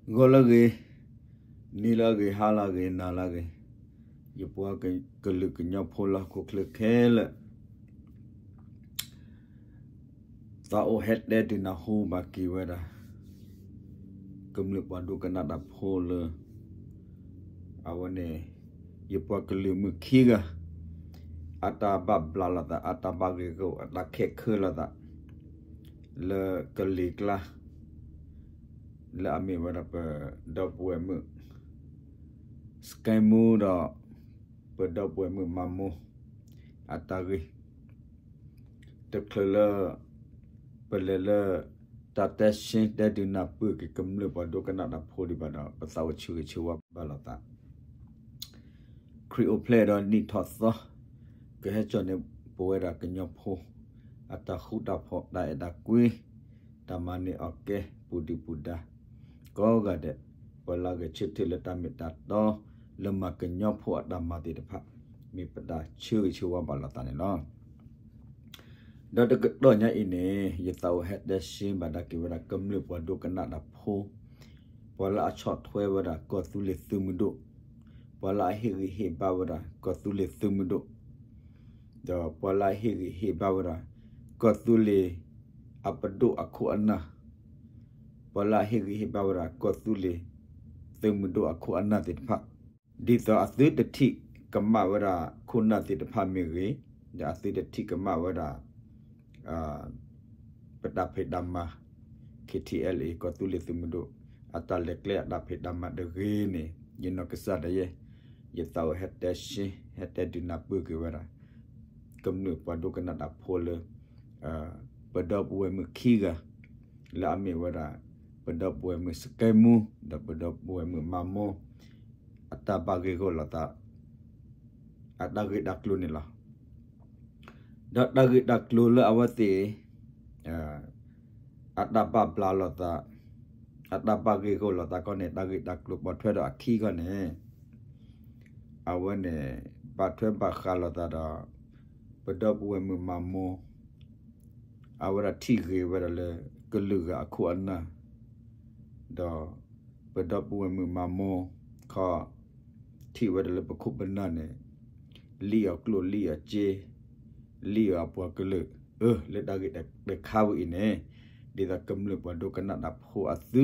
ဂီၤလၢအဂ့ၤ, နံၤလၢအဂ့ၤ, ဟါလၢအဂ့ၤ, နၤလၢအဂ့ၤ, ယပှၤကလုာ်ကညီဖိလၢဟီၣ်ခိၣ်ချၢခဲလၢာ် သးအိၣ်ဟဲတဲဒုးနၢ်ဟူဘၣ်က့ၤဝဲဒၣ် ကမျၢၢ်ပှၤဒိကနၣ်တၢ်ဖိလၢ အဝဲန့ၣ် ယပှၤကလုာ်မုၣ်ခံဂၤ အတၢ်ဘၣ်ဘျးလိာ်သး, အတၢ်ဘၣ်ဂ့ၢ်ဂီၢ်, အတၢ်ခဲးခဲလိာ်သး လၢကလံၤကျါ လၢအမ့ၢ်ဝဲဒၣ်ပဒီပုၢ်ဝဲၢ်မုၣ် စကဲမူဒီး ပဒီပုၢ်ဝဲၢ်မုၣ်မၤမိ အတၢ်ဂ့ၢ် တချုးလၢ ပလဲၤလၢ တၢ်တဲရှင်းတဲဒုးနၢ်ပၢၢ်က့ၤကမျၢၢ်ပှၤဒိကနၣ်တၢ်ဖိဒံးဘၣ်ဒီး ပသးအိၣ်ဆၢဂ့ၤဆၢဝါဘၣ်လိာ်သး ခရံာ်အိၣ်ဖျဲၣ်ဒီးနံၣ်ထီၣ်သီ ကဟဲကၠီၣ်န့ၢ်ပဝဲဒၣ်ကညီဖိ အတၢ်ဃူတၢ်ဖိး တၢ်အဲၣ်တၢ်ကွံ တၢ်မၤန့ၢ်အီၣ်ကဲ ပူၤဒုၣ်ပူၤဒါ ကိးဂၤဒဲး ပှၤလၢအဂဲၤဆၢထၢၣ်လၢတၢ်မ့ၢ်တၢ်တီ လၢမၤကညီဖိအတၢ်မၤသ့ၣ်တဖၣ် မ့ၢ်ပတၢ်ဆၢဂ့ၤဆၢဝါဘၣ်လိာ်သးန့ၣ်လီၤ. ဒီးတကတီၢ်ညါအံၤန့ၣ် ယသးအိၣ်ဟဲတဲရှင်းဘၣ်ဒၣ်က့ၤဝဲဒၣ် ကမျၢၢ်ပှၤဒိကနၣ်တၢ်ဖိ ပှၤလၢအဆီၣ်ထွဲဝဲဒၣ်ကီၢ်သူလ့ၤသုးမုၢ်ဒိၣ်, ပှၤလၢအဟ့ၣ်ဂံၢ်ဟ့ၣ်ဘါဝဲဒၣ်ကီၢ်သူလ့ၤသုးမုၢ်ဒိၣ်, ဒီးပှၤလၢအဟ့ၣ်ဂံၢ်ဟ့ၣ်ဘါဝဲဒၣ် ကီၢ်သူလ့ၤအပဒိၣ်အခိၣ်အနၢ်, ပှၤလၢအဟ့ၣ်ဂံၢ်ဟ့ၣ်ဘါဝဲဒၣ်ကီၢ်သူလ့ၤသုးမုၢ်ဒိၣ်အခိၣ်အနၢ်သ့ၣ်တဖၣ် ဒ်သိးအသုတထံၣ်ကမၣ်ဝဲဒၣ်ခိၣ်နၢ်သ့ၣ်တဖၣ်မ့ၢ်ဂ့ၤ, ဒီးအသုတထံၣ်ကမၣ်ဝဲဒၣ် ပတၢ်ဖံးတၢ်မၤ ခ့ထံအဲလ်အ့ ကီၢ်သူလ့ၤသုးမုၢ်ဒိၣ် အတၢ်လဲၤကျဲအတၢ်ဖံးတၢ်မၤတဂ့ၤန့ၣ် ယနီၢ်ကစၢ်ဒၣ်ယဲ ယသးအိၣ်ဟဲတဲရှင်း ဟဲတဲဒုးနၢ်ပၢၢ်က့ၤဝဲဒၣ် ကမျၢၢ်ပှၤဒိကနၣ်တၢ်ဖိလၢ ပဒီပုၢ်ဝဲၢ်မုၣ်ခံဂၤ လၢအမ့ၢ်ဝဲဒၣ် ပဒီပုၢ်ဝဲၢ်မုၣ်စကဲမူ ဒီးပဒီပုၢ်ဝဲၢ်မုၣ်မၤမိ အတၢ်ဘၣ်ဂ့ၢ်ဂီၢ်လိာ်သး အတၢ်ဂ့ၢ်တၢ်ကျိၤန့ၣ်လီၤ. ဒီးတၢ်ဂ့ၢ်တၢ်ကျိၤလၢအဝဲသ့ၣ် အတၢ်ဘၣ်ဘျးလိာ်သး အတၢ်ဘၣ်ဂ့ၢ်ဂီၢ်လိာ်သးခီန့ၣ် တၢ်ဂ့ၢ်တၢ်ကျိၤပိာ်ထွဲဒီးအခံခီန့ၣ် အဝဲန့ၣ် ဘၣ်ထွဲဘၣ်ဃးလိာ်သးဒီး ပဒီပုၢ်ဝဲၢ်မုၣ်မၤမိ အဝဲဒၣ်ထံၣ်ဂ့ၤဝဲဒၣ်လၢ ကလုာ်ဂၤအခိၣ်အနၢ် ဒီး ပဒီပုၢ်ဝဲၢ်မုၣ်မၤမိ ခီ ထံၣ်ဝဲဒၣ်လၢပခိၣ်ပနၢ်န့ၣ် လံၣ်အီၤကျိၣ်လံၣ်အီၤစ့ လံၣ်အီၤအပှၤကလုာ် အၢ လၢတၢ်ဂ့ၢ်တခါဝဲအံၤန့ၣ် ဒ်သိးကမျၢၢ်ပှၤဒိကနၣ်တၢ်ဖိအသု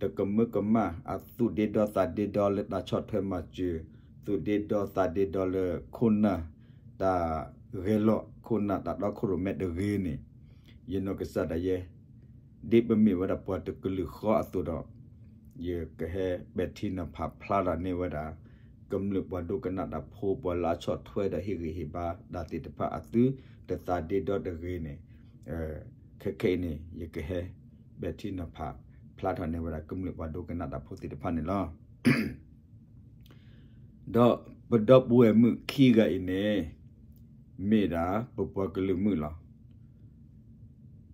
တကမၢကမၣ် အသူၣ်ဒ့ဒီသးဒ့ဒီလၢတၢ်ဆီၣ်ထွဲမၤစၢၤ သူၣ်ဒ့ဒီသးဒ့ဒီလၢခိၣ်နၢ် တၢ်ဂဲၤလိာ်ခိၣ်နၢ်တၢ်တီခိၣ်ရိၣ်မဲတဂ့ၤန့ၣ် ယနီၢ်ကစၢ်ဒၣ်ယဲ ဒ်ပမ့ၢ်ဝဲဒၣ်ပှၤတကလုာ်ဃီအသိးဒီး ယကဟဲပဲာ်ထံနီၤဖးဖျါထီၣ်န့ၢ်ဝဲဒၣ် ကမျၢၢ်ပှၤဒိကနၣ်တၢ်ဖိ ပှၤလၢအဆီၣ်ထွဲဒီးဟ့ၣ်ဂံၢ်ဟ့ၣ်ဘါတၢ်သ့ၣ်တဖၣ်အသု တသးဒ့ဒီတဂ့ၤန့ၣ် ခဲခဲအံၤန့ၣ် ယကဟဲပဲာ်ထံနီၤဖးဖျါထီၣ်န့ၢ်ဝဲဒၣ် ကမျၢၢ်ပှၤဒိကနၣ်တၢ်ဖိသ့ၣ်တဖၣ်န့ၣ်လီၤ. ဒီးပဒီပုၢ်ဝဲၢ်မုၣ်ခံဂၤအံၤန့ၣ် မ့ၢ်ဒၣ်ပပှၤကလုာ်မုၣ်လီၤ.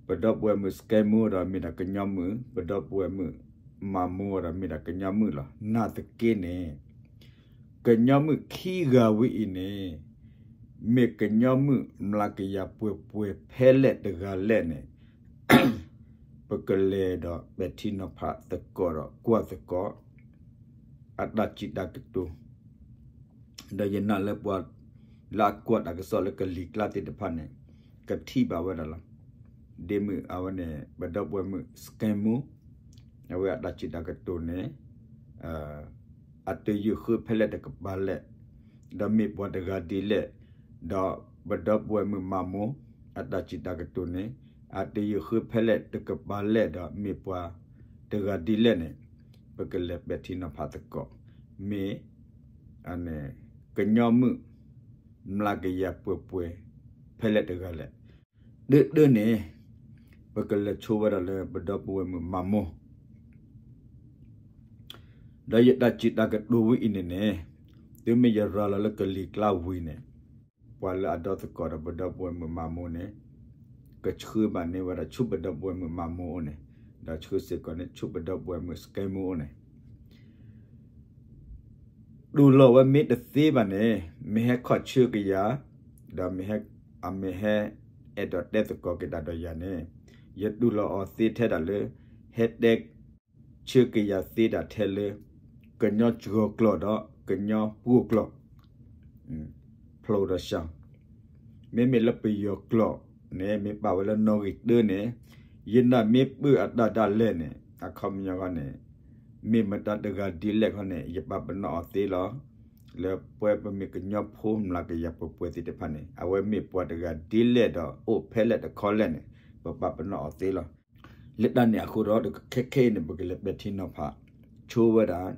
ပဒီပုၢ်ဝဲၢ်မုၣ်စကဲမူဒီးမ့ၢ်ဒၣ်ကညီမုၣ်, ပဒီပုၢ်ဝဲၢ်မုၣ်မၤမိဒီးမ့ၢ်ဒၣ်ကညီမုၣ်လီၤ. နာ်သက့န့ၣ် ကညီမုၣ်ခံဂၤဝဲအံၤန့ၣ် မ့ၢ်ကညီမုၣ်မျးကယၤပှဲၤပှဲၤဖဲလဲၣ်တဂၤလဲၣ်န့ၣ် ပကလဲၤဒီးပဲာ်ထံနီၤဖးသကိးဒီးကွၢ်သကိး အတၢ်စံးတၢ်ကတိၤ ဒီးယနာ်လၢပှၤလၢအကွၢ်တၢ်ကစီၣ်လၢကလံၤကျါသ့ၣ်တဖၣ်န့ၣ် ကထံၣ်ဘၣ်ဝဲဒၣ်လီၤ. ဒ်မုၢ်အဝဲန့ၣ် ပဒီပုၢ်ဝဲၢ်မုၣ်စကဲမူ အဝဲအတၢ်စံးတၢ်ကတိၤန့ၣ် အတယုၢ်ဃၢဖဲလဲၣ်တကပၤလဲၣ်, ဒီးမ့ၢ်ပှၤတဂၤဒ်လဲၣ်, ဒီးပဒီပုၢ်ဝဲၢ်မုၣ်မၤမိ အတၢ်စံးတၢ်ကတိၤန့ၣ် အတယုၢ်ဃၢဖဲလဲၣ်တကပၤလဲၣ်ဒီးမ့ၢ်ပှၤတဂၤဒ်လဲၣ်န့ၣ် ပကလဲၤပဲာ်ထံနီၤဖးသကိး မ့ၢ် ကညီမုၣ်မျးကယၤပှဲၤပှဲၤ ဖဲလဲၣ်တဂၤလဲၣ်. ဒၢဒၢန့ၣ် ပကလဲၤဆိဝဲဒၣ်လၢပဒီပုၢ်ဝဲၢ်မုၣ်မၤမိ ဒီးယတၢ်စံးတၢ်ကတိၤဝဲအံၤန့ၣ်န့ၣ် တုၤမ့ၢ်ယရၤလီၤလၢကလံၤကျါဝံၤန့ၣ် ပှၤလၢအဒီသကိးဒီးပဒီပုၢ်ဝဲၢ်မုၣ်မၤမိန့ၣ် ကဆှၢဘၣ်န့ၢ်ဝဲဒၣ်ဆူပဒီပုၢ်ဝဲၢ်မုၣ်မၤမိအိၣ်န့ၣ် ဒီးဆှၢစ့ၢ်ကီးန့ၣ်ဆူပဒီပုၢ်ဝဲၢ်မုၣ်စကဲမူအိၣ်န့ၣ် တူၢ်လိာ်ဝဲမ့ၢ်တသ့ဘၣ်န့ၣ် မ့ၢ်ဟဲခီၣ်ဆၢက့ၤယၤ ဒီးမ့ၢ်ဟဲ အမ့ၢ်ဟဲအဲၣ်ဒိးတဲသကိးက့ၤတၢ်ဒီးယၤန့ၣ် ယတူၢ်လိာ်အီၤသ့ထဲဒၣ်လၢ ဟဲတဲ ဆၢက့ၤယၤသ့ဒၣ်ထဲလၢ ကညီစှီၤကျိာ်ဒီးကညီပှိၢ်ကျိာ် ဖျိးဒီးစှၤ မ့မ့ၢ်လၢပယီၤကျိာ်န့ၣ် မ့ၢ်ပာ်ဝဲလၢနီၣ်ဂံၢ်တၢန့ၣ် ယနာ်မ့ၢ်ပၢၢ်အတၢ်ဒၣ်လဲာ်န့ၣ် အခီပညီဃီန့ၣ် မ့ၢ်မတၤတဂၤဒ်လဲၣ်ခီန့ၣ် ယပာ်ပနီၣ်အီၤသ့လီၤ. လၢပဝဲပမ့ၢ်ကညီဖိမျးကယၤပှဲၤပှဲၤသ့ၣ်တဖၣ်န့ၣ် အဝဲမ့ၢ်ပှၤတဂၤဒ်လဲၣ်ဒီးအိၣ်ဖဲလဲၣ်တခီလဲၣ်န့ၣ် ပပာ်ပနီၣ်အီၤသ့လီၤ. လၢတၢ်န့ၣ်အဃိဒီး ခဲခဲအံၤန့ၣ် ပကလဲၤပဲာ်ထံနီၤဖး ဆိဝဲဒၣ်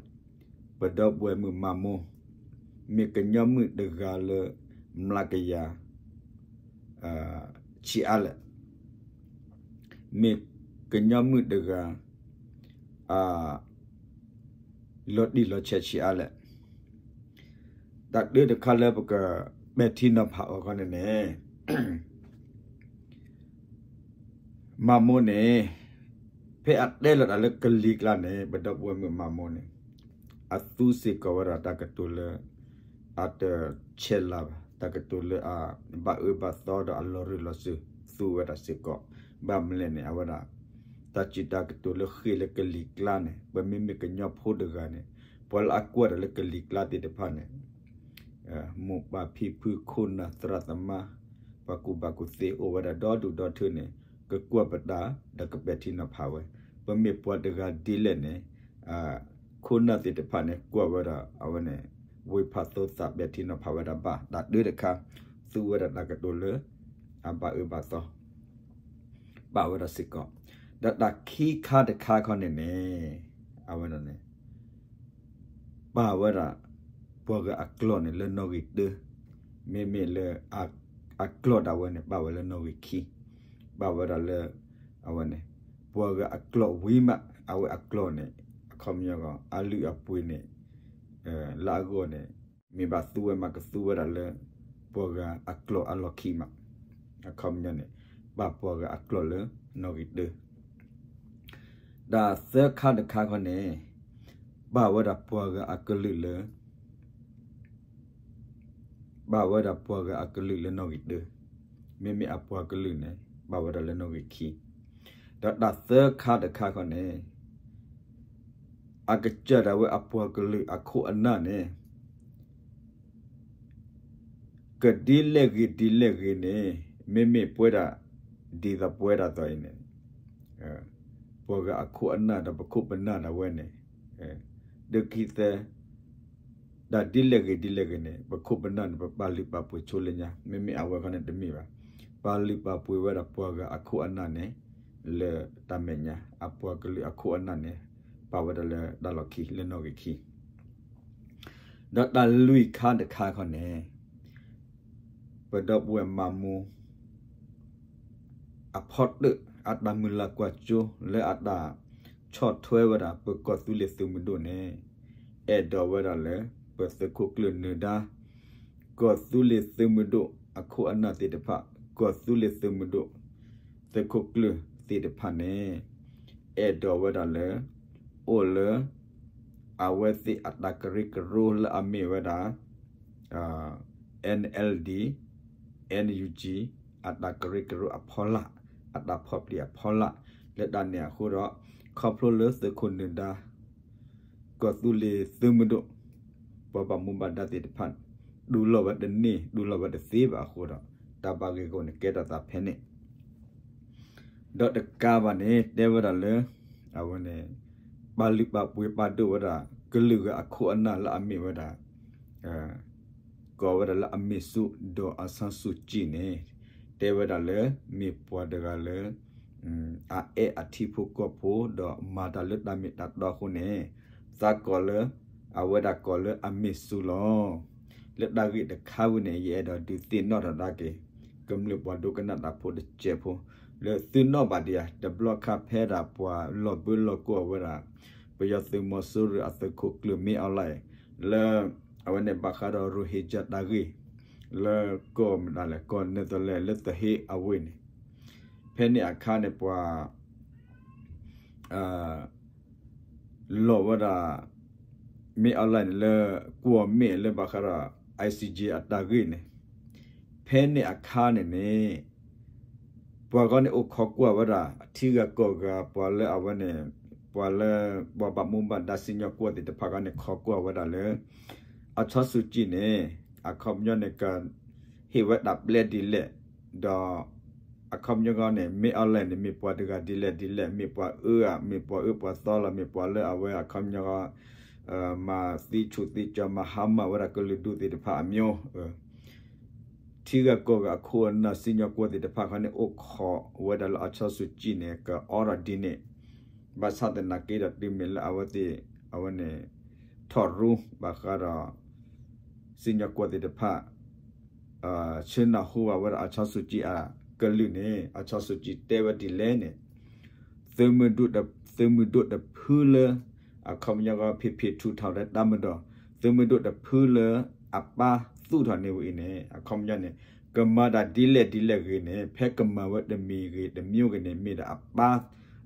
ပဒီပုၢ်ဝဲၢ်မုၣ်မၤမိၢ် မ့ၢ်ကညီမုၣ်တဂၤလၢ မျးကယၤ ဆံးအါလဲၣ်, မ့ၢ်ကညီမုၣ်တဂၤ လီၤတံၢ်လီၤဆဲးဆံးအါလဲၣ်. တၢ်တၢတခါလၢပကပဲာ်ထံနီၤဖးအီၤခီန့ၣ်န့ၣ် မၤမိၢ်န့ၣ် ဖဲအတဲလီၤတၢ်လၢကလံၤကျါန့ၣ် ပဒီပုၢ်ဝဲၢ်မုၣ်မၤမိၢ်န့ၣ် အသူစ့ၢ်ကီးဝဲဒၣ်တၢ်ကတိၤလၢ အတဆဲးလၤဘၣ် တၢ်ကတိၤလၢအဘၣ်အၢဘၣ်သီဒီးအလီၤရ့ၣ်လီၤစၢၤ သူဝဲဒၣ်စ့ၢ်ကီး. ဘၣ်မနုၤလဲၣ်န့ၣ် အဝဲဒၣ် တၢ်စံးတၢ်ကတိၤလၢဃ့ၢ်လၢကလံၤကျါန့ၣ် ပမ့မ့ၢ်ကညီဖိတဂၤန့ၣ် ပှၤလၢအကွၢ်တၢ်လၢကလံၤကျါသ့ၣ်တဖၣ်န့ၣ် မိၢ်ပၢ်ဖံဖုခိၣ်နၢ်သရၣ်သမါ ပှၤကူၣ်ဘၣ်ကူၣ်သ့အိၣ်ဝဲဒၣ်ဒီဒူၣ်ဒီထၢန့ၣ် ကကွၢ်ပတၢ်ဒီးကပဲာ်ထံနီၤဖးဝဲ ပမ့ၢ်ပှၤတဂၤဒ်လဲၣ်န့ၣ် ခိၣ်နၢ်သ့ၣ်တဖၣ်န့ၣ် ကွၢ်ဝဲဒၣ်အဝဲန့ၣ် ဝ့ၢ်ဖးသိသးပဲာ်ထံနီၤဖးဝဲဒၣ်ဘၣ် တၢ်တၢတခါ သူဝဲဒၣ်တၢ်ကတိၤလၢ အဘၣ်အၢဘၣ်သီ ပာ်ဝဲဒၣ်စ့ၢ်ကီး. ဒီးတၢ်ခံခါတခါခီန့ၣ်န့ၣ် အဝဲဒၣ်န့ၣ် ပာ်ဝဲဒၣ် ပှၤဂၤအကျိာ်န့ၣ်လၢနီၣ်ဂံၢ်တၢ, မ့မ့ၢ်လၢ အကျိာ်ဒၣ်ဝဲန့ၣ် ပာ်ဝဲလၢနီၣ်ဂံၢ်ခံ, ပာ်ဝဲဒၣ်လၢ အဝဲန့ၣ် ပှၤဂၤအကျိာ်ဝံၤမး အဝဲအကျိာ်န့ၣ် အခီပညီ အလုၢ်အပှ့ၤန့ၣ် လၢအဂီၢ်န့ၣ် မ့ၢ်ဘၣ်သူဝဲမး ကသူဝဲဒၣ်လၢ ပှၤဂၤအကျိာ်အလီၢ်ခံမး အခီပညီန့ၣ် ပာ်ပှၤဂၤအကျိာ်လၢနီၣ်ဂံၢ်တၢ. တၢ်သၢခါတခါခီန့ၣ် ပာ်ဝဲဒၣ်ပှၤဂၤအကလုာ်လၢ ပာ်ဝဲဒၣ်ပှၤဂၤအကလုာ်လၢနီၣ်ဂံၢ်တၢ, မ့မ့ၢ်အပှၤကလုာ်န့ၣ် ပာ်ဝဲဒၣ်လၢနီၣ်ဂံၢ်ခံ, ဒီးတၢ်သၢခါတခါခီန့ၣ် အကစၢ်ဒၣ်ဝဲအပှၤကလုာ်အခိၣ်အနၢ်န့ၣ် ကဒ်လဲၣ်ဂ့ၤဒ်လဲၣ်ဂ့ၤန့ၣ် မ့မ့ၢ်ပဝဲဒၣ် ဒ်သိးပဝဲဒၣ်သိးအံၤန့ၣ် ပှၤဂၤအခိၣ်အနၢ်ဒီးပခိၣ်ပနၢ်ဒၣ်ဝဲန့ၣ် ဒုးခံသၢ တၢ်ဒ်လဲၣ်ဂ့ၤဒ်လဲၣ်ဂ့ၤန့ၣ် ပခိၣ်ပနၢ်န့ၣ် ပပာ်လုၢ်ပာ်ပှ့ၤဆိလၢညါ, မ့မ့ၢ်အဝဲခီန့ၣ်တမ့ၢ်ဘၣ်. ပာ်လုၢ်ပာ်ပှ့ၤဝဲဒၣ်ပှၤဂၤအခိၣ်အနၢ်န့ၣ် လၢတၢ်မဲာ်ညါ အပှၤကလုာ်အခိၣ်အနၢ်န့ၣ် ပာ်ဝဲဒၣ်လၢတၢ်လီၢ်ခံ လၢနီၣ်ဂံၢ်ခံ ဒီးတၢ်လွံၢ်ခါတခါခီန့ၣ် ပဒီပုၢ်ဝဲၢ်မၤမူ အဖီတၢၣ် အတၢ်မုၢ်လၢ်ကွၢ်စိ လၢအတၢ်ဆီၣ်ထွဲဝဲဒၣ် ပကီၢ်သူလ့ၤသုးမုၢ်ဒိၣ်န့ၣ် အဲၣ်ဒိးဝဲဒၣ်လၢ ပသုးခိၣ်ကျၢၢ်နၢၤဒါ ကီၢ်သူလ့ၤသုးမုၢ်ဒိၣ်အခိၣ်အနၢ်သ့ၣ်တဖၣ် ကီၢ်သူလ့ၤသုးမုၢ်ဒိၣ် သုးခိၣ်ကျၢၢ်သ့ၣ်တဖၣ်န့ၣ် အဲၣ်ဒိးဝဲဒၣ်လၢ အိၣ်လၢ အဝဲသ့ၣ်အတၢ်ကရၢကရိလၢအမ့ၢ်ဝဲဒၣ် NLD NUG အတၢ်ကရၢကရိအဖီလာ် အတၢ်ဖီၣ်ပျံၤအဖီလာ် လၢတၢ်န့ၣ်အဃိဒီး ခီဖျိလၢသုးခိၣ်နၢၤဒါ ကီၢ်သူလ့ၤသုးမုၢ်ဒိၣ် ပှၤဘၣ်မူဘၣ်ဒါသ့ၣ်တဖၣ် တူၢ်လိာ်ဝဲတန့ၢ် တူၢ်လိာ်ဝဲတသ့ဘၣ်အဃိဒီး တၢ်ဘၣ်ဂ့ၢ်ဂီၢ်န့ၣ် ကဲထီၣ်သးဖဲန့ၣ် ဒီးတကးဘၣ်န့ၣ် တဲဝဲဒၣ်လၢ အဝဲန့ၣ် ပာ်လုၢ်ပာ်ပှ့ၤပာ်ဒိၣ်ဝဲဒၣ် ကလုာ်ဂၤအခိၣ်အနၢ်လၢအမ့ၢ်ဝဲဒၣ် ကိးဝဲဒၣ်လၢအမ့ၢ်ဆူၣ် ဒီးအဆန်းစုကြည်န့ၣ် တဲဝဲဒၣ်လၢ မ့ၢ်ပှၤတဂၤလၢ အအဲၣ်အထံဖိကီၢ်ဖိ ဒီးမၤတၢ်လၢတၢ်မ့ၢ်တၢ်တီအဃိန့ၣ် သးကိးလၢ အဝဲဒၣ်ကိးလၢအမ့ၢ်ဆူၣ်လီၤ. လၢတၢ်ဂ့ၢ်တခါဝဲန့ၣ် ယအဲၣ်ဒိးဒုးသ့ၣ်နီၣ်ထီၣ်ဒၣ်က့ၤ ကမျၢၢ်ပှၤဒိကနၣ်တၢ်ဖိတစဲးဖိ လၢသုနီၣ်ဘၣ်ဒံးဧါ တဘျီခါဖဲဒၣ်ပှၤလီၢ်ဘၢလီၢ်ကီၢ်ဝဲဒၣ် ပယီၤသုးမီၤစိရိၤအသုးခိၣ်ကျၢၢ်မ့ၢ်အီၤလၢ လၢ အဝဲန့ၣ်ဘၣ်ဃးဒီး Rohingya တၢ်ဂ့ၢ် လၢကီၢ်မတၤလဲၣ် ကီၢ်နဲၣ်သလၢၣ် လၢသဟ့အဝ့ၢ်န့ၣ် ဖဲန့ၣ်အခါန့ၣ် ပှၤ လီၤဝဲဒၣ် မ့ၢ်အီၤလၢန့ၣ်လၢ ကွီၢ်မ့ၣ်လၢဘၣ်ဃးဒီး ICJ အတၢ်ဂ့ၢ်န့ၣ် ဖဲန့ၣ်အခါန့ၣ်န့ၣ် ပှၤဂီၢ်န့ၣ်အိၣ်ခိးကွၢ်ဝဲဒၣ် အထံဂၤကီၢ်ဂၤ ပှၤလၢအဝဲန့ၣ် ပှၤလၢ ပှၤဘၣ်မူဘၣ်ဒါစံၣ်ညီၣ်ကွီၢ်သ့ၣ်တဖၣ်ခီန့ၣ် ခိးကွၢ်ဝဲဒၣ်လၢ အီၤဆီစူၣ်ကံၣ်န့ၣ် အခီပညီန့ၣ် ကဟ့ၣ်ဝဲတၢ်ပျဲဒ်လဲၣ်, ဒီး အခီပညီခီန့ၣ် မ့ၢ်အီၤလဲၣ်န့ၣ် မ့ၢ်ပှၤတဂၤဒ်လဲၣ်ဒ်လဲၣ်, မ့ၢ်ပှၤအၢဧါ, မ့ၢ်ပှၤအၢပှၤသီလီၤ, မ့ၢ်ပှၤလၢအဝဲအခီပညီခီ မၤသံဆူၣ်သံကၠီၤ မၤဟါမၢ်ဝဲဒၣ်ကလုာ်ဒူၣ်သ့ၣ်တဖၣ်အမျိုး ထံဂၤကီၢ်ဂၤအခိၣ်အနၢ်စံၣ်ညီၣ်ကွီၢ်သ့ၣ်တဖၣ်ခီန့ၣ် အိၣ်ခိးဝဲဒၣ်လၢအီၤဆီစူၣ်ကံၣ်န့ၣ် ကအီထီၣ်ဒ်န့ၣ်, ဘၣ်ဆၣ်သနာ်က့ဒီးတုၤမ့ၢ်လၢအဝဲသ့ၣ် အဝဲန့ၣ် ထီၣ်ရူဘၣ်ဃးဒီး စံၣ်ညီၣ်ကွီၢ်သ့ၣ်တဖၣ် ဆှၢနၢ်ဟူဘၣ်ဝဲဒၣ်အီၤဆီစူၣ်ကံၣ်အကလုၢ်န့ၣ် အီၤဆီစူၣ်ကံၣ်တဲဝဲဒ်လဲၣ်န့ၣ် သုးမုၢ်ဒိၣ်တဖုလၢ အခီပညီကီ ဖံးဖံးထူးထီၣ်ဒဲးတၢ်မၤဒီး သုးမုၢ်ဒိၣ်တဖုလၢ အပၢ်သူၣ်ထီၣ်န့ၢ်ဝဲအံၤန့ၣ် အခီပညီန့ၣ် ကမၤတၢ်ဒ်လဲၣ်ဒ်လဲၣ်ဂ့ၤန့ၣ် ဖဲကမၤဝဲတမံၤဂ့ၤတမံၤဂ့ၤန့ၣ် မ့ၢ်ဒၣ်အပၢ်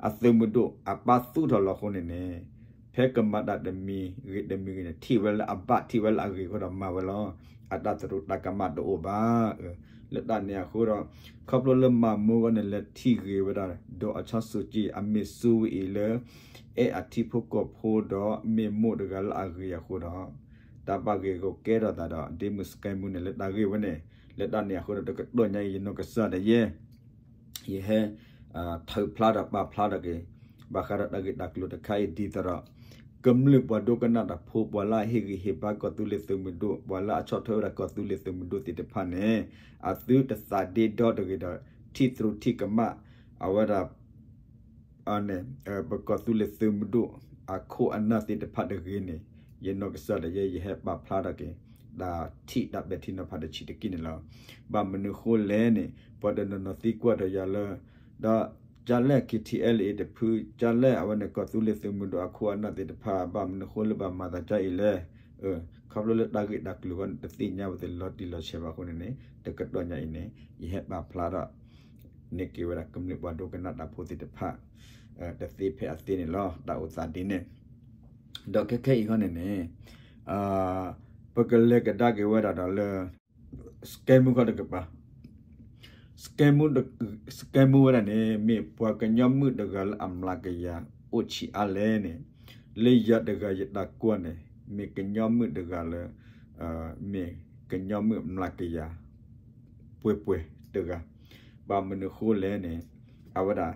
အသုးမုၢ်ဒိၣ် အပၢ်သူၣ်ထီၣ်လီၤအဃိန့ၣ်န့ၣ် ဖဲကမၤတၢ်တမံၤဂ့ၤတမံၤဂ့ၤန့ၣ် ထံၣ်ဝဲလၢအဘၣ်ထံၣ်ဝဲလၢအဂ့ၤအဃိဒီးမၤဝဲလီၤ. အတၢ်သရူးတၢ်ကမၣ်တအိၣ်ဘၣ်. လၢတၢ်န့ၣ်အဃိဒီး ခီဖျိလၢမၤမိၢ်ဂီၢ်န့ၣ် လဲၤထံၣ်ဂ့ၤဝဲဒၣ် ဒီးအီၤဆီစူၣ်ကံၣ်အမ့ၢ်စူဝဲအံၤလၢ အဲၣ်အထံဖိကီၢ်ဖိဒီးမ့ၢ်မိၢ်တဂၤလၢအဂ့ၤအဃိဒီး တၢ်ဘၣ်ဂ့ၢ်ဂီၢ်ကဲထီၣ်သးဒီး ဒ့မုၣ်စကဲမူန့ၣ်လၢတၢ်ဂ့ၢ်ဝဲန့ၣ် လၢတၢ်န့ၣ်အဃိဒီး တကတီၢ်ညါအံၤ ယနီၢ်ကစၢ်ဒၣ်ယဲ ယဟဲ ထုးဖျါဒီးပာ်ဖျါထီၣ်က့ၤ ဘၣ်ဃးဒီးတၢ်ဂ့ၢ်တၢ်ကျိၤတခါအံၤဒ်သိးဒီး ကမျၢၢ်ပှၤဒိကနၣ်တၢ်ဖိ ပှၤလၢအဟ့ၣ်ဂံၢ်ဟ့ၣ်ဘါကီၢ်သူလ့ၤသုးမုၢ်ဒိၣ် ပှၤလၢအဆီၣ်ထွဲဝဲဒၣ်ကီၢ်သူလ့ၤသုးမုၢ်ဒိၣ်သ့ၣ်တဖၣ်န့ၣ် အသုတသးဒ့ဒီတဂ့ၤဒီး ထံၣ်သရူးထံၣ်ကမၣ် အဝဲဒၣ် န့ၣ် ပကီၢ်သူလ့ၤသုးမုၢ်ဒိၣ် အခိၣ်အနၢ်သ့ၣ်တဖၣ်တဂ့ၤန့ၣ် ယနီၢ်ကစၢ်ဒၣ်ယဲ ယဟဲပာ်ဖျါထီၣ်က့ၤ တၢ်ထံၣ်တၢ်ပဲာ်ထံနီၤဖးတဆံးတက့ၢ်န့ၣ်လီၤ. ဘၣ်မနုၤဃိလဲၣ်န့ၣ် ပှၤတနီၤနီၤသံကွၢ်ဒီးယၤလၢ ဒီးကၢ်လဲၣ် KTLA တဖု ကၢ်လဲၣ်အဝဲန့ၣ် ကီၢ်သူလ့ၤသုးမုၢ်ဒိၣ်အခိၣ်အနၢ်သ့ၣ်တဖၣ် ဘၣ်မနုၤဃိလၢဘၣ်မၤသးဒ်အံၤလဲၣ်. ခီဖျိလၢတၢ်ဂ့ၢ်တၢ်ကျိၤဃီန့ၣ် တသ့ၣ်ညါဝဲသ့ၣ်လီၤတံၢ်လီၤဆဲးဘၣ်အဃိန့ၣ်န့ၣ် တကတီၢ်ညါအံၤန့ၣ် ယဟဲပာ်ဖျါထီၣ် န့ၢ်က့ၤဝဲဒၣ်ကမျၢၢ်ပှၤဒိကနၣ်တၢ်ဖိသ့ၣ်တဖၣ် တသ့ဖဲအသ့န့ၣ်လီၤ. တၢ်အိၣ်သးဒ်န့ၣ် ဒီးခဲခဲအံၤဃီန့ၣ်န့ၣ် ပကလဲၤကဒါက့ၤဝဲဒၣ်ဒီးလၢ စကဲမူခီတကပၤ စကဲမူ စကဲမူဝဲဒၣ်န့ၣ် မ့ၢ်ပှၤကညီမုၣ်တဂၤလၢအမျးကယၤအိၣ်ဆံးအါလဲၣ်န့ၣ် လၢယၤတဂၤယတၢ်ကွၢ်န့ၣ် မ့ၢ်ကညီမုၣ်တဂၤလၢ မ့ၢ်ကညီမုၣ်မျးကယၤ ပှဲၤပှဲၤတဂၤ ဘၣ်မနုၤဃိလဲၣ်န့ၣ် အဝဲဒၣ်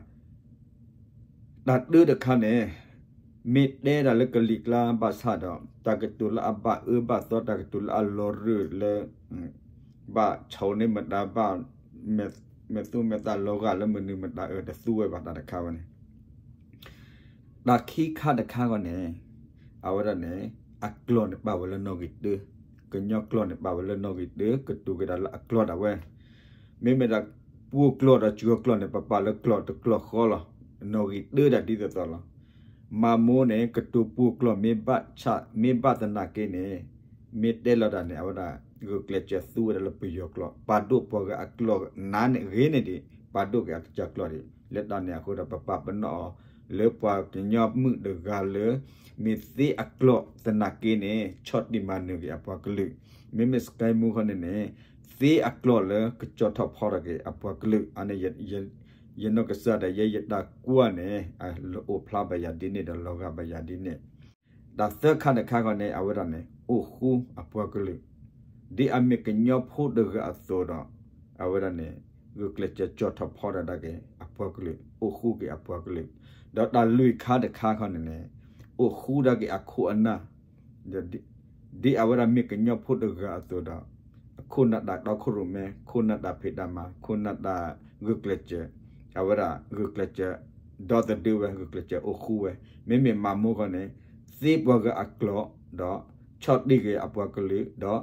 တၢ်တၢတခါန့ၣ် မ့ၢ်တဲဒၣ်လၢကလံၤကျါဘၣ်ဆၣ်ဒီး တၢ်ကတိၤလၢအဘၣ်အၢဘၣ်သီ တၢ်ကတိၤလၢအလီၤရၢၢ်လၢ ဘၣ်ဆိၣ်န့ၢ်မတၤ ဘၣ်မဲာ်သူၣ်မဲာ်သးလီၤဂာ်လၢမနုၤမတၤအၢ တသူဝဲဘၣ်တၢ်တခါဝဲန့ၣ် တၢ်ခံခါတခါဂီၢ်န့ၣ် အဝဲဒၣ်န့ၣ် အကျိာ်န့ၣ်ပာ်ဝဲလၢနီၣ်ဂံၢ်တၢ ကညီကျိာ်န့ၣ်ပာ်ဝဲလၢနီၣ်ဂံၢ်တၢ ကတိၤက့ၤဒၣ်လၢအကျိာ်ဒၣ်ဝဲ မ့မ့ၢ်ဒၣ် ပှိၢ်ကျိာ်ဒီးစှီၤကျိာ်န့ၣ် ပပာ်လၢကျိာ်တကျိာ်ဃီလီၤ. နီၣ်ဂံၢ်တၢဒၣ်ဒ်သိးသိးလီၤ. မၤမိၢ်န့ၣ် ကတိၤပှိၢ်ကျိာ်မ့ၢ်ဘၣ်ဆၣ် မ့ၢ်ဘၣ်သနာ်က့န့ၣ် မ့ၢ်တဲလီၤတၢ်န့ၣ် အဝဲဒၣ် ဂုာ်ကျဲးစၢးသူဝဲဒၣ်လၢပယီၤကျိာ် ပာ်ဒိၣ်ပှၤဂၤအကျိာ်နါန့ၣ်ဂ့ၤန့ၣ်ဒံး ပာ်ဒိၣ်က့ၤအကစၢ်ကျိာ်ဒံး လၢတၢ်န့ၣ်အဃိဒီး ပပာ်ပနီၣ်အီၤ လၢပှၤကညီမုၣ်တဂၤလၢ မ့ၢ်သ့အကျိာ်သနာ်က့န့ၣ် ဆီၣ်တံၢ်မၤနၢၤက့ၤအပှၤကလုာ် မ့မ့ၢ်စကဲမူခီန့ၣ်န့ၣ် သ့အကျိာ်လၢကကၠီထီၣ်ဖီထီၣ်က့ၤအပှၤကလုာ် အန့ၣ် ယနီၢ်ကစၢ်ဒၣ်ယဲယတၢ်ကွၢ်န့ၣ် လၢအိၣ်ဖျါဘၣ်ယၤဒ်န့ၣ်ဒီးလီၤဂာ်ဘၣ်ယၤဒ်န့ၣ် တၢ်သၢခါတခါခီန့ၣ် အဝဲဒၣ်န့ၣ် အိၣ်ဃူအပှၤကလုာ် ဒ်အမ့ၢ်ကညီဖိတဂၤအသိးဒီး အဝဲဒၣ်န့ၣ် ဂုာ်ကျဲးစၢးကၠီထီၣ်ဖီထီၣ်ဒၣ်က့ၤအပှၤကလုာ် အိၣ်ဃူက့ၤအပှၤကလုာ် ဒီးတၢ်လွံၢ်ခါတခါခီန့ၣ်န့ၣ် အိၣ်ဃူဒၣ်က့ၤအခိၣ်အနၢ် ဒ်အဝဲဒၣ်မ့ၢ်ကညီဖိတဂၤအသိးဒီး ခိၣ်နၢ်တၢ်တီခိၣ်ရိၣ်မဲ ခိၣ်နၢ်တၢ်ဖံးတၢ်မၤ ခိၣ်နၢ်တၢ်ဂုာ်ကျဲးစၢး အဝဲဒၣ်ဂုာ်ကျဲးစၢး ဒီသဒၢဝဲ ဂုာ်ကျဲးစၢးအိၣ်ဃူဝဲ မ့မ့ၢ်မၤမိၢ်ခီန့ၣ် သ့ပှၤဂၤအကျိာ် ဒီး ဆီၣ်တံၢ်က့ၤအပှၤကလုာ်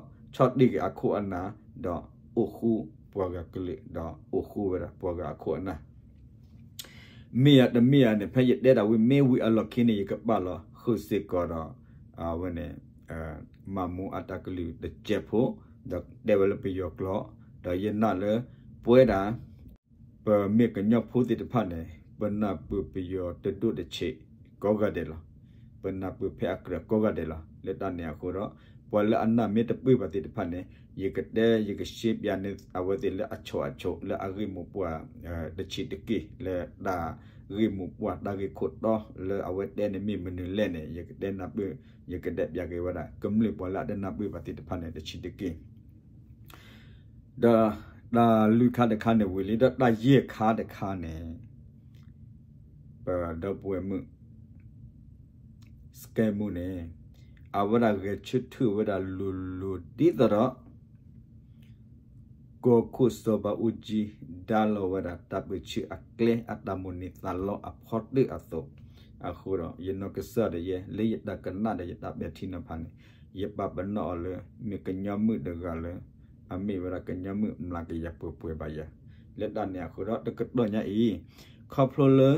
ဒီး ဆီၣ်တံၢ်က့ၤအခိၣ်အနၢ် ဒီးအိၣ်ဃူပှၤဂၤကလုာ် ဒီးအိၣ်ဃူဝဲဒၣ်ပှၤဂၤအခိၣ်အနၢ် မ့ၢ်ယၤတမ့ၢ်ယၤန့ၣ် ဖဲယတဲဒၣ်ဝံၤမ့ၢ်ဝံၤအလီၢ်ခံန့ၣ် ယကပာ်လီၤဃုာ်စ့ၢ်ကီးဒီး အဝဲန့ၣ် မၤမိၢ်အတၢ်ကလုၢ်တစဲးဖိ ဒီးတဲဝဲလၢပယီၤကျိာ် ဒီးယနာ်လၢ ပဝဲဒၣ် ပမ့ၢ်ကညီဖိသ့ၣ်တဖၣ်န့ၣ် ပနၢ်ပၢၢ်ပယီၤတဒိၣ်တဆံးကိးဂၤဒဲးလီၤ. ပနၢ်ပၢၢ်ဖဲအကြၢးကိးဂၤဒဲးလီၤ. လၢတၢ်န့ၣ်အဃိဒီး ပှၤလၢအနၢ်မ့ၢ်တပၢၢ်ဘၣ်သ့ၣ်တဖၣ်န့ၣ် ယကတဲ ယကရှဲပၠးန့ၢ်အဝဲသ့ၣ်လၢအဆိၣ်အဆိၣ် လၢအဂ့ၢ်မိၢ်ပှၢ် တဆံးတက့ၢ် လၢတၢ် ဂ့ၢ်မိၢ်ပှၢ်တၢ်ဂ့ၢ်ခိၣ်တီလၢအဝဲတဲန့ၣ်မ့ၢ်မနုၤလဲၣ်န့ၣ် ယကတဲနၢ်ပၢၢ် ယကတဲပၠးက့ၤဝဲဒၣ် ကမျၢၢ်ပှၤလၢအတနၢ်ပၢၢ်ဘၣ်သ့ၣ်တဖၣ်န့ၣ် တဆံးတက့ၢ်. ဒီးတၢ်လွံၢ်ခါတခါန့ၣ်ဝံၤလံ ဒီးတၢ်ယဲၢ်ခါတခါန့ၣ် ပဒီပုၢ်ဝဲၢ်မုၣ် စကဲမူန့ၣ် အဝဲဒၣ်ဂဲၤဆၢထၢၣ်ဝဲဒၣ်လိၤလိၤဒ်သိးဒီး ကီၢ်ခိၣ်စီၤဘးအူကၠံ ဒါလီၤဝဲဒၣ်တၢ်ပၢၢ်ဆၢအကျဲ အတၢ်မိၣ်န့ၢ်သးလီအဖီတၢၣ်အသိး, အဃိဒီး ယနီၢ်ကစၢ်ဒၣ်ယဲ လၢယတၢ်ကနၣ်ဒီးယတၢ်ပဲာ်ထံနီၤဖးန့ၣ် ယပာ်ပနီၣ်အီၤလၢ မ့ၢ်ကညီမုၣ်တဂၤလၢ အမ့ၢ်ဝဲဒၣ်ကညီမုၣ်မျးကယၤပှဲၤပှဲၤဘၣ်ယၤ, လၢတၢ်န့ၣ်အဃိဒီး တကတီၢ်ညါအံၤ ခီဖျိလၢ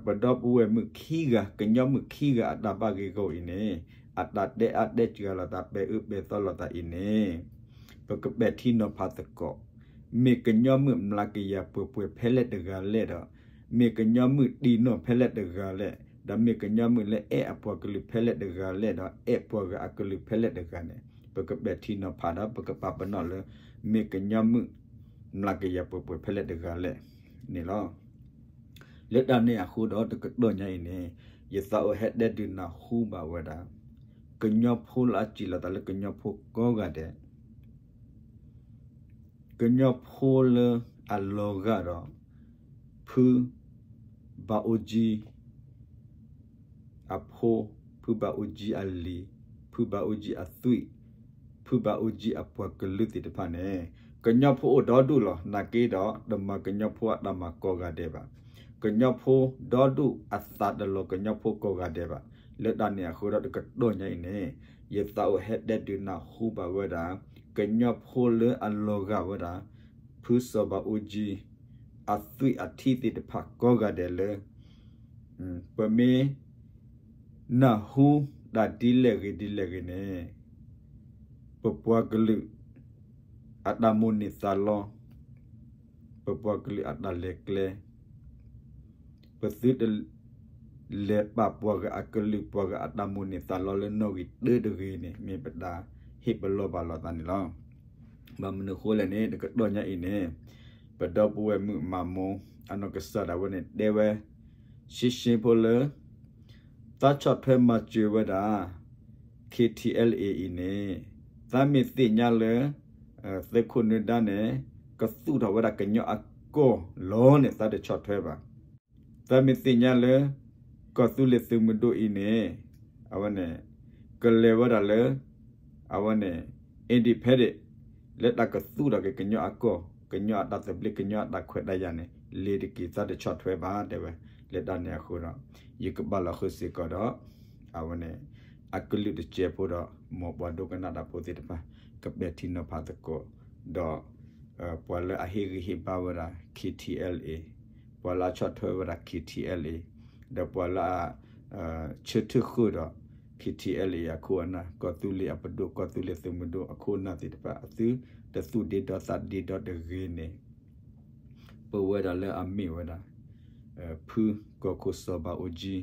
ပဒီပုၢ်ဝဲၢ်မုၣ်ခံဂၤ ကညီမုၣ်ခံဂၤအတၢ်ဘၣ်ဂ့ၤဂီၢ်အံၤန့ၣ် အတၢ်တဲအါတဲစှၤလိာ်သး ပဲာ်အၢပဲာ်သီလိာ်သးအံၤန့ၣ် ပကပဲာ်ထံနီၤဖးသကိး မ့ၢ်ကညီမုၣ်မျးကယၤပှဲၤပှဲၤဖဲလဲၣ်တဂၤလဲၣ်ဒီး မ့ၢ်ကညီမုၣ်တံၢ်နီၢ်ဖဲလဲၣ်တဂၤလဲၣ်, ဒီးမ့ၢ်ကညီမုၣ်လၢအဲၣ်အပှၤကလုာ်ဖဲလဲၣ်တဂၤလဲၣ်ဒီး အဲၣ်ပှၤဂၤအကလုာ်ဖဲလဲၣ်တဂၤန့ၣ် ပကပဲာ်ထံနီၤဖးဒီး ပကပာ်ပနီၣ်လၢ မ့ၢ်ကညီမုၣ်မျးကယၤပှဲၤပှဲၤဖဲလဲၣ်တဂၤလဲၣ်န့ၣ်လီၤ. လၢတၢ်န့ၣ်အဃိဒီး တကတီၢ်ညါအံၤန့ၣ် ယသးအိၣ်ဟဲတဲဒုးနၢ်ဟူဘၣ်ဝဲဒၣ် ကညီဖိလၢအစံးလီၤသးလၢကညီဖိကိးဂၤဒဲး ကညီဖိလၢအလီၤဂာ်ဒီး ဖုဘးအူကၠံအဖိ, ဖုဘးအူကၠံအလံၤ, ဖုဘးအူကၠံအသွံၣ်, ဖုဘးအူကၠံအပှၤကလုာ်သ့ၣ်တဖၣ်န့ၣ် ကညီဖိအိၣ်ဒီဒူၣ်လီၤ. နာ်က့ဒီး တမၤကညီဖိအတၢ်မၤကိးဂၤဒဲးဘၣ်. ကညီဖိဒီဒူၣ်အသးတလီၤကညီဖိကိးဂၤဒဲးဘၣ်. လၢတၢ်န့ၣ်အဃိဒီး တကတီၢ်ညါအံၤန့ၣ် ယသးအိၣ်ဟဲတဲဒုးနၢ်ဟူဘၣ်ဝဲဒၣ် ကညီဖိလၢအလီၤဂာ်ဝဲဒၣ် ဖုစီၤဘးအူကၠံ အသွံၣ်အထံသ့ၣ်တဖၣ်ကိးဂၤဒဲးလၢ ပမ့ၢ်နၢ်ဟူတၢ်ဒ်လဲၣ်ဂ့ၤဒ်လဲၣ်ဂ့ၤန့ၣ် ပပှၤကလုာ် အတၢ်မိၣ်န့ၢ်သးလီ, ပပှၤကလုာ်အတၢ်လဲၤကျဲ ပသုတ လဲၤပာ်ပှၤဂၤအကလုာ်ပှၤဂၤအတၢ်မိၣ်န့ၢ်သးလီလၢနီၣ်ဂံၢ်တၢတဂ့ၤန့ၣ် မ့ၢ်ပတၢ်ဟ့ၣ်ပလီၢ်ဘၣ်လိာ်သးန့ၣ်လီၤ. ဘၣ်မနုၤဃိလဲၣ်န့ၣ် တကတီၢ်ညါအံၤန့ၣ် ပဒီပုၢ်ဝဲၢ်မုၣ်မၤမိၢ် အနီၢ်ကစၢ်ဒၣ်ဝဲန့ၣ် တဲဝဲ ရှင်းရှင်းဖိလၢ သးဆီၣ်ထွဲမၤစၢၤဝဲဒၣ် KTLA အံၤန့ၣ် သးမ့ၢ်သ့ၣ်ညါလၢ သုးခိၣ်နၢဒါန့ၣ် ကသူၣ်ထီၣ်ဝဲဒၣ်ကညီအကီၢ်လီၤန့ၣ် သးတဆီၣ်ထွဲဘၣ်. သးမ့ၢ်သ့ၣ်ညါလၢ ကီၢ်သူလ့ၤသုးမုၢ်ဒိၣ်အံၤန့ၣ် အဝဲန့ၣ် ကလဲၤဝဲဒၣ်လၢ အဝဲန့ၣ် independent လၢတၢ်ကသူၣ်ထီၣ်က့ၤကညီအကီၢ် ကညီအတၢ်သဘျ့ ကညီအတၢ်ခွဲးတၢ်ယာ်န့ၣ် လ့ၤတက့ၤ သးတဆီၣ်ထွဲဘၣ် တဲဝဲ. လၢတၢ်န့ၣ်အဃိဒီး ယကဘၣ်လီၤဃုာ်စ့ၢ်ကီးဒီး အဝဲန့ၣ် အကလုာ်တစဲးဖိဒီး မ်ပှၤဒိကနၣ်တၢ်ဖိသ့ၣ်တဖၣ် ကပဲာ်ထံနီၤဖးသကိး ဒီး ပှၤလၢအဟ့ၣ်ဂံၢ်ဟ့ၣ်ဘါဝဲဒၣ် KTLA ပှၤလၢအဆီၣ်ထွဲဝဲဒၣ် KTLA ဒီးပှၤလၢအ ဆၢထၢၣ်ဃုာ်ဒီး KTLA အခိၣ်အနၢ် ကီၢ်သူလ့ၤအပဒိၣ် ကီၢ်သူလ့ၤသုးမုၢ်ဒိၣ်အခိၣ်အနၢ်သ့ၣ်တဖၣ် အသုတသူၣ်ဒ့ဒီသးဒ့ဒီတဂ့ၤန့ၣ် ပဝဲဒၣ်လၢအမ့ၢ်ဝဲဒၣ် ဖုကီၢ်ခိၣ်စီၤဘးအူကၠံ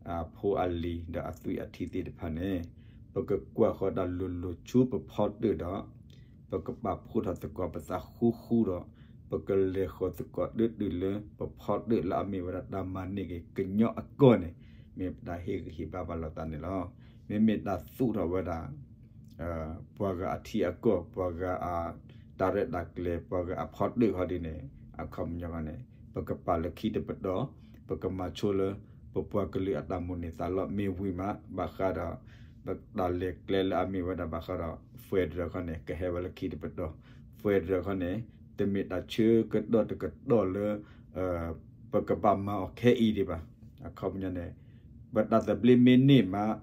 အဖိအလံၤ ဒီးအသွံၣ်အထံသ့ၣ်တဖၣ်န့ၣ် ပကကွၢ်ဃီၤတၢ်လိၤလိၤဆူပဖီတၢၣ်ဒီး ပကပာ်ဖှိၣ်ထီၣ်သကိးပသးဃူဃူဒီး ပကလဲၤဃီၤသကိးတုၤတုၤလၢပဖီတၢၣ်လၢအမ့ၢ်ဝဲဒၣ်တၢ်မၤန့ၢ်က့ၤကညီအကီၢ်န့ၣ် မ့ၢ်ပတၢ်ဟ့ၣ်ဂံၢ်ဟ့ၣ်ဘါဘၣ်လိာ်သးန့ၣ်လီၤ. မ့မ့ၢ်တၢ်သူၣ်ထီၣ်ဝဲဒၣ် ပှၤဂၤအထံအကီၢ် ပှၤဂၤအတၢ်ရဲၣ်တၢ်ကျဲၤ ပှၤဂၤအဖီတၢၣ်ခီဒ်န့ၣ် အခီပညီန့ၣ် ပကပာ်လၢခံတပတီၢ် ပကမၤဆိလၢ ပပှၤကလုာ်အတၢ်မိၣ်န့ၢ်သးလီမ့ၢ်ဝံၤမး ဘၣ်ဃးဒီး ပတၢ်လဲၤကျဲလၢအမ့ၢ်ဝဲဒၣ်ဘၣ်ဃးဒီး federal ခီန့ၣ် ကဟဲဝဲလၢခံတပတီၢ် federal ခီန့ၣ် တမ့ၢ်တၢ်ဆၢကတီၢ်တကတီၢ်လၢ ပကဘၣ်မၤအီၤခဲအံၤဒံးဘၣ်. အခီပညီန့ၣ် ပတၢ်သဘျ့မ့ၢ်န့ၢ်မး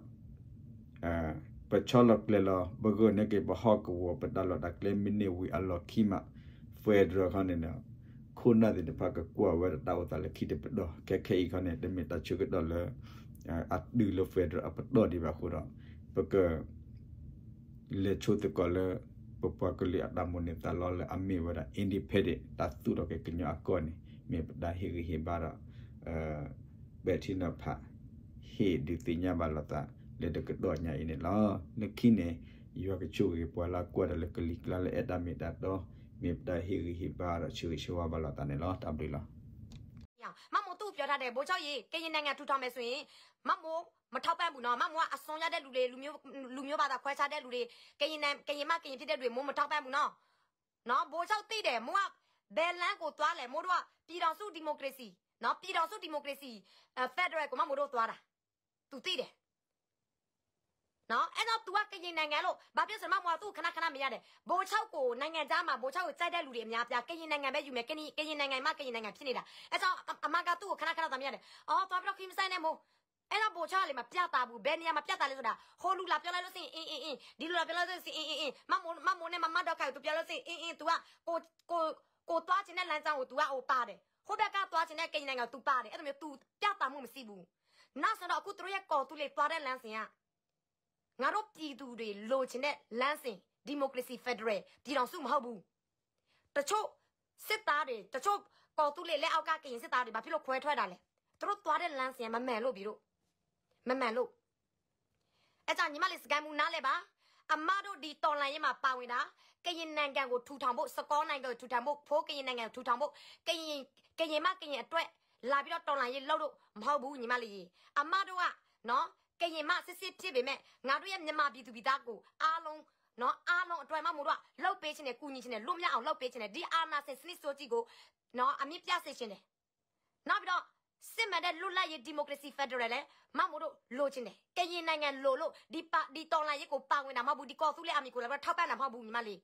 ပဆီလီၤကျဲၤလီၤ ပဂၢၢ်န့ၢ်က့ၤပဟီၣ်ကဝီၤ ပတၢ်လီၢ်တၢ်ကျဲမ့ၢ်န့ၢ်ဝံၤအလီၢ်ခံမး federal ခီန့ၣ် ခိၣ်နၢ်သ့ၣ်တဖၣ်ကကွၢ်ဝဲဒၣ် တၢ်အိၣ်သးလၢခံတပတီၢ် ခဲခဲအံၤခီန့ၣ် တမ့ၢ်တၢ်ဆၢကတီၢ်လၢ အတုၤလၢ federal အပတီၢ်ဒံးဘၣ်အဃိဒီး ပက လဲၤဆိသကိးလၢ ပပှၤကလုာ်အတၢ်မိၣ်န့ၢ်သးလီလၢအမ့ၢ်ဝဲဒၣ် independent တၢ်သူၣ်ထီၣ်က့ၤကညီအကီၢ်န့ၣ် မ့ၢ်ပတၢ်ဟ့ၣ်ဂံၢ်ဟ့ၣ်ဘါဒီး ပဲာ်ထံနီၤဖး ဟ့ၣ်ဒုးသ့ၣ်ညါဘၣ်လိာ်သး လၢတကတီၢ်ညါအံၤန့ၣ်လီၤ. လၢခံန့ၣ် ယွၤကဆိၣ်ဂ့ၤပှၤလၢအကွၢ်တၢ်လၢကလံၤကျါလၢအဲၣ်တၢ်မ့ၢ်တၢ်တီ မ့ၢ်ပတၢ်ဟ့ၣ်ဂံၢ်ဟ့ၣ်ဘါဒီးဆၢဂ့ၤဆၢဝါဘၣ်လိာ်သးန့ၣ်လီၤ. တၢ်ဘျုးလီၤ. မၢ်မိၢ်သူၣ်ပျီၤထါဒဲး ဘိးဆီၣ်အံၤ ကရင်နိုင်ငံထူထောင်မယ်ဆိုရင် မၢ်မိၢ်မထောက်ပံ့ဘူးနော်, မၢ်မိၢ်အစွန်းရောက်တဲ့လူတွေ, လူမျိုး, လူမျိုးဘာသာခွဲခြားတဲ့လူတွေ, ကရင်, ကရင်မှ ကရင်ဖြစ်တဲ့လူတွေ မိၢ်မထောက်ပံ့ဘူးနော်. နော်, ဘိးဆီၣ်သိတယ်, မိၢ်က ဘယ်လမ်းကိုသွားလဲ, မိၢ်တို့က ပြည်ထောင်စု democracy, နော်, ပြည်ထောင်စု democracy, federal ကို မၢ်မိၢ်တို့သွားတာ, သူသိတယ်. နော်, အဲ့တော့ သူက ကရင်နိုင်ငံလို့, ဘာဖြစ်လို့လဲဆိုတော့ မၢ်မိၢ်သူ့ကို ခဏခဏ မြင်ရတယ်, ဘိးဆီၣ်ကို နိုင်ငံခြားမှာ ဘိးဆီၣ်ကို ကြိုက်တဲ့လူတွေ အများအပြား, ကရင်နိုင်ငံပဲ ယူမယ်, ကရင်, ကရင်နိုင်ငံမှ ကရင်နိုင်ငံ ဖြစ်နေတာ, အဲ့တော့ အ, အမက သူ့ကို ခဏခဏ မြင်ရတယ်, အော်, သွားပြီးတော့ ခွင့်မစိုက်နဲ့ မို့. အဲ့တော့ ဘိးဆီၣ်က လေ မပြတ်သားဘူး, ဘယ်နေရာ မပြတ်သားလဲဆိုတာ, ဟိုလူလာပြောလိုက်လို့ရှိရင် အင်း, အင်း, အင်း, ဒီလူလာပြောလိုက်လို့ရှိရင် အင်း, အင်း, အင်း, မၢ်မိၢ်, မၢ်မိၢ်နဲ့ မမဒေါ်ခိုင် သူပြောလို့ရှိရင် အင်း, အင်း, သူက ကို, ကို, ကိုသွားချင်တဲ့လမ်းကြောင်းကို သူက ဟို ပါတယ်, ဟိုဘက်က သွားချင်တဲ့ ကရင်နိုင်ငံကို သူပါတယ်, အဲ့လိုမျိုး သူပြတ်သားမှု မရှိဘူး. နောက်ဆိုတော့ အခု သူတို့ရဲ့ ကီၢ်သူလ့ၤ သွားတဲ့ လမ်းစဉ်က ငါတို့ ပြည်သူတွေ လိုချင်တဲ့ လမ်းစဉ်, democracy, federal ပြည်ထောင်စု မဟုတ်ဘူး. တချို့ စစ်သားတွေ, တချို့ ကီၢ်သူလ့ၤ လက်အောက်က ကရင်စစ်သားတွေ ဘာဖြစ်လို့ ခွဲထွက်တာလဲ. သူတို့ သွားတဲ့ လမ်းစဉ်က မမှန်လို့ ပြည်တို့, မမှန်လို့. အဲ့ကြောင့် ညီမလေး စကဲမူ နားလည်ပါ, အမတို့ ဒီ တော်လှန်ရေးမှာ ပါဝင်တာ, ကရင်နိုင်ငံကို ထူထောင်ဖို့, စကီးနိုင်ငံကို ထူထောင်ဖို့, ဖိ ကရင်နိုင်ငံကို ထူထောင်ဖို့, ကရင်, ကရင်မှ ကရင်အတွက် လာပြီးတော့ တော်လှန်ရေး လုပ်လို့ မဟုတ်ဘူး, ညီမလေးရေ. အမတို့က နော်, ကရင်မှ စစ်စစ် ဖြစ်ပေမဲ့ ငါတို့ရဲ့ မြန်မာပြည်သူပြည်သားကို အားလုံး, နော်, အားလုံးအတွက် မၢ်မိၢ်တို့က လုပ်ပေးချင်တယ်, ကူညီချင်တယ်, လွတ်မြောက်အောင် လုပ်ပေးချင်တယ်, ဒီ အာဏာရှင် စနစ်ဆိုးကြီးကို, နော်, အမြစ်ပြတ်စေချင်တယ်. နောက်ပြီးတော့ စစ်မှန်တဲ့ လွတ်လပ်ရေး democracy federal လည်း မၢ်မိၢ်တို့ လိုချင်တယ်. ကရင်နိုင်ငံ လိုလို့, ဒီပါ, ဒီ တော်လှန်ရေးကို ပါဝင်တာ မဟုတ်ဘူး, ဒီ ကီၢ်သူလ့ၤ army ကို လာပြီးတော့ ထောက်ပံ့တာ မဟုတ်ဘူး, ညီမလေး.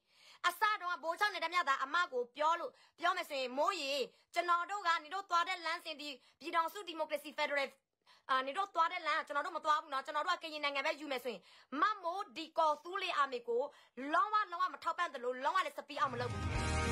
အစတုန်းက ဘိးဆီၣ် နဲ့ တမျှသာ အမကို ပြောလို့, ပြောမယ်ဆိုရင်, မိုးရေ, ကျွန်တော်တို့က နင်တို့ သွားတဲ့ လမ်းစဉ်, ဒီ ပြည်ထောင်စု democracy federal, အာ, နင်တို့ သွားတဲ့ လမ်း, ကျွန်တော်တို့ မသွားဘူးနော်, ကျွန်တော်တို့က ကရင်နိုင်ငံပဲ ယူမယ်ဆိုရင်, မၢ်မိၢ် ဒီ ကီၢ်သူလ့ၤ army ကို လုံးဝ, လုံးဝ မထောက်ပံ့သလို, လုံးဝလည်း support မလုပ်ဘူး.